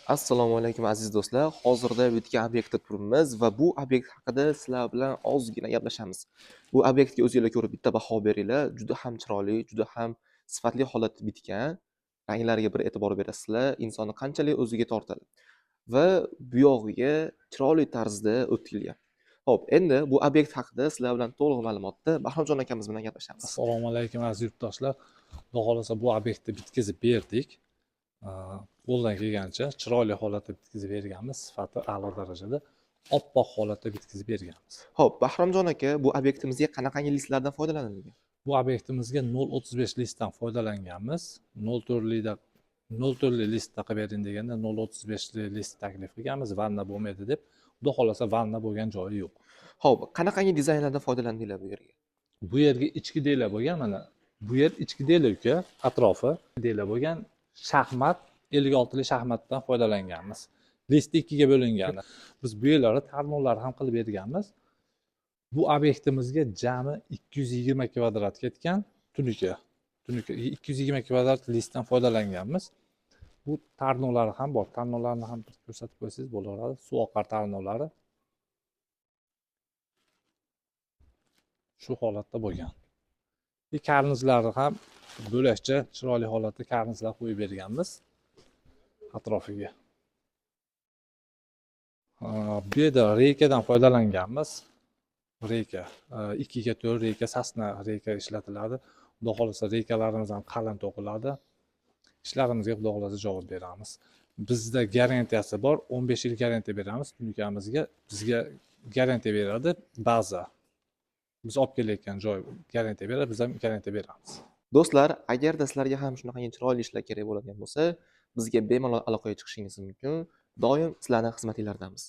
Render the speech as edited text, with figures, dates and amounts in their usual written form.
Assalomu alaykum, aziz do'stlar. Hozirda bitgan obyektda turibmiz va bu obyekt haqida sizlar bilan ozgina gaplashamiz. Bu obyektga o'zinglar ko'rib bitta baho beringlar. Juda ham chiroyli, juda ham sifatli holatda bitgan. Ranglariga bir e'tibor berasizlar, insonni qanchalik o'ziga tortadi. Va bu yog'iga chiroyli tarzda o'tkilgan. Xo'p, endi bu obyekt haqida sizlar bilan to'liq ma'lumotda Bahromjon akamiz bilan gaplashamiz. Assalomu alaykum, aziz yurtdoshlar. Xudo xohlasa, bu obyektni bitkazib berdik. Qo'ldan kelgancha chiroyli holatda bitkazib berganmiz, sifati a'lo darajada, oppoq holatda bitkazib berganmiz. Xo'p, Bahromjon aka, bu obyektimizga qanaqangi listlardan foydalanilgan? Bu obyektimizga 0,35 listdan foydalanganmiz. 0,4likda, 0,4li listda qilib bering deganda 0,35li list taklif qilganmiz, vanna bo'lmaydi deb. Xudo xohlasa, vanna bo'lgan joyi yo'q. Xo'p, qanaqangi dizaynlardan foydalandinglar bu yerga? Bu yerga ichki dela bo'lgan, mana bu yer ichki dela, uka, atrofi dela bo'lgan, shaxmat, 56li shaxmatdan foydalanganmiz. List ikkiga bo'lingan. Biz bu yerlarda tarnovlar ham qilib berganmiz. Bu obyektimizga jami 220 kvadrat ketgan, tunuka 220 kvadrat listdan foydalanganmiz. Bu tarnovlari ham bor, tarnovlarni ham bir ko'rsatib qo'ysangiz bo'laveradi. Suv oqar tarnovlari shu holatda bo'lgan. И karnizlari ham bo'lakcha chiroyli holatda karnizlar qo'yib berganmiz atrofiga. Bu yerda reykadan foydalanganmiz. Reyka 2x4 reyka, sasna reyka ishlatiladi. Xudo xohlasa, reykalarimiz ham qalin to'qiladi. Ishlarimizga, xudo xohlasa, javob beramiz. Bizda garantiyasi bor, 15 yil garantiya beramiz tunukamizga. Bizga garantiya beradi baza. Biz olib kelayotgan joy garantiya beradi, biz ham garantiya beramiz. Do'stlar, agarda sizlarga ham shunaqangi chiroyli ishlar kerak bo'ladigan bo'lsa, bizga bemalol aloqaga chiqishingiz mumkin. Doim sizlarning xizmatinglardamiz.